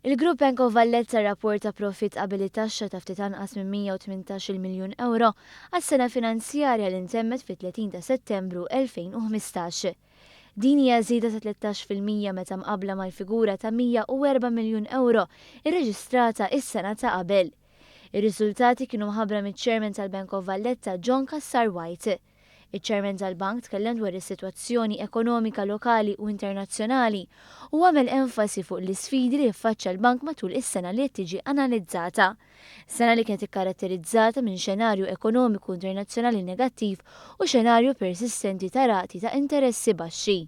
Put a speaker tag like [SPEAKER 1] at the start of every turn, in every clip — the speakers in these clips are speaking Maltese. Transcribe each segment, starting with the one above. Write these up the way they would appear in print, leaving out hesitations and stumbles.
[SPEAKER 1] Il-Grupp Bank of Valletta rrapporta profitt qabel it-taxxa ta' ftit anqas minn 118-il miljun ewro għas-sena finanzjarja li ntemmet fit-30 ta' Settembru 2015. Din hija żieda ta' 13% meta mqabbla mal-figura ta' 104 miljun ewro rreġistrata s-sena ta' qabel. Ir-riżultati kienu mħabbra miċ-Chairman tal-Bank of Valletta John Cassar White. Iċ-Chairman tal-Bank tkellem dwar is-sitwazzjoni ekonomika lokali u internazzjonali u għamel enfasi fuq l-isfidi li ffaċċa l-bank matul is-sena li qed tiġi analizzata. Sena li kienet ikkaratterizzata minn xenarju ekonomiku internazzjonali negattiv u xenarju persistenti ta' rati ta' interessi baxxi.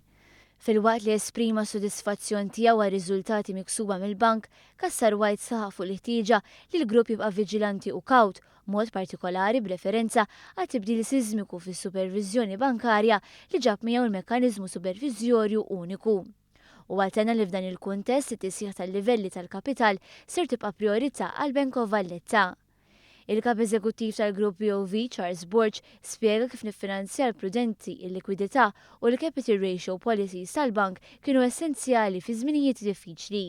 [SPEAKER 1] Filwaqt li esprima s-sodisfazzjon tiegħu għar-riżultati miksuba mill-bank, Cassar White saħaq fuq il-ħtieġa li l-grupp jibqa' viġilanti u kawt, mod partikolari b'referenza għat-tibdil sismiku fis-superviżjoni bankarja li ġab miegħu l-mekkaniżmu superviżjorju uniku. Huwa tenna li f'dan il-kuntest it-tisħiħ tal-livelli tal-kapital ser tibqa' prijorità għal Bank of Valletta. Il-Kap Eżekuttiv tal-Grupp BOV, Charles Borg, spjega kif l-iffinanzjar prudenti, il-likwidità u l-capital ratio policies tal-bank kienu essenzjali fi żminijiet diffiċli.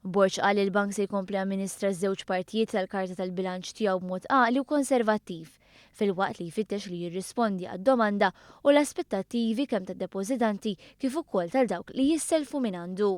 [SPEAKER 1] Borg qal li l-bank se jkompli jamministra ż-żewġ partijiet tal-karta tal-bilanċ tiegħu b'mod għaqli u konservattiv, filwaqt li jfittex li jirrispondi għad-domanda u l-aspettattivi kemm tad-depożitanti kif ukoll tal dawk li jisselfu mingħandu.